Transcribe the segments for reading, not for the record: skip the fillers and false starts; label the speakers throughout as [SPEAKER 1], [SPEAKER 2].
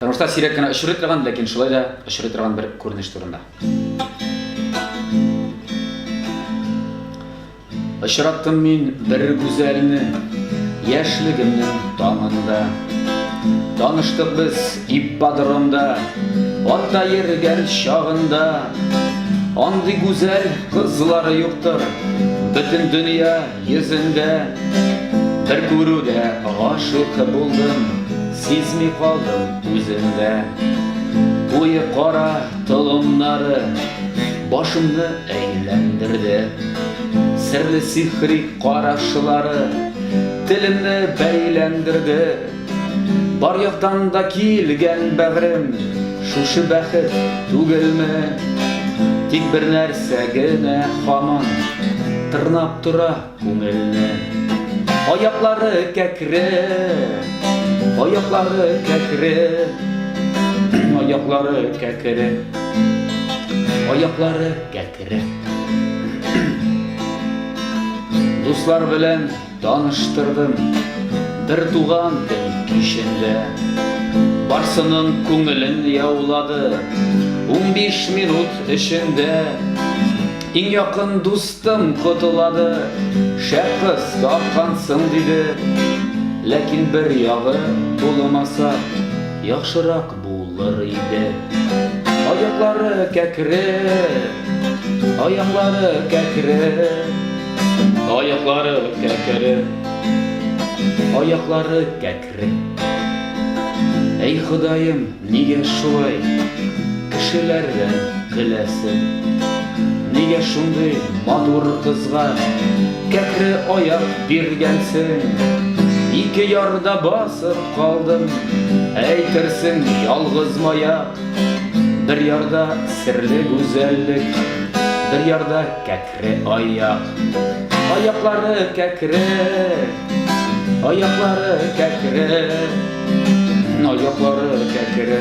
[SPEAKER 1] Тормышта сирәк кенә очрый торган, ләкин шулай да очрый торган бер күренеш турында. Очраттым мин бер гүзәлне яшьлегемнең таңында. Таныштык без ипподромда, атта йөргән чагында. Андый гүзәл кызлар юктыр бөтен дөнья йөзендә. Бер күрүдә гашыйк булдым, сизми калдым үзем дә. Куе кара толымнары башымны әйләндерде. Серле сихри карашлары телемне бәйләндерде. Бар яктан да килгән бәгърем, шушы бәхет түгелме? Тик бер нәрсә генә һаман тырнап тора күңелне. Аяклары кәкре, аяклары кәкре, аяклары кәкре, аяклары кәкре. Дуслар белән Таныштырдым бер туган көн кичендә. Барсының күңелен яулады 15 минут эчендә. Иң якын дустым котылады, шәп кыз тапкансың, диде. Ләкин бер ягы булмаса, яхшырак булыр иде. Аяклары кәкре, аяклары кәкре. Аяклары кәкре, аяклары кәкре. Әй, Ходаем, нигә шулай кешеләрдән көләсең? Нигә шундый матур кызга кәкре аяк биргәнсең? Ике ярда басып калдым, әйтерсең ялгыз маяк. Бер ярда серле гүзәллек, бер ярда кәкре. Кәкре аяк. Аяклары кәкре. Аяклары кәкре. Аяклары кәкре.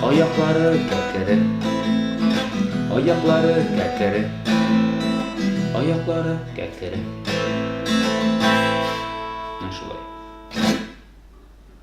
[SPEAKER 1] Аяклары кәкре. Аяклары кәкре. Аяклары кәкре. Менә шулай.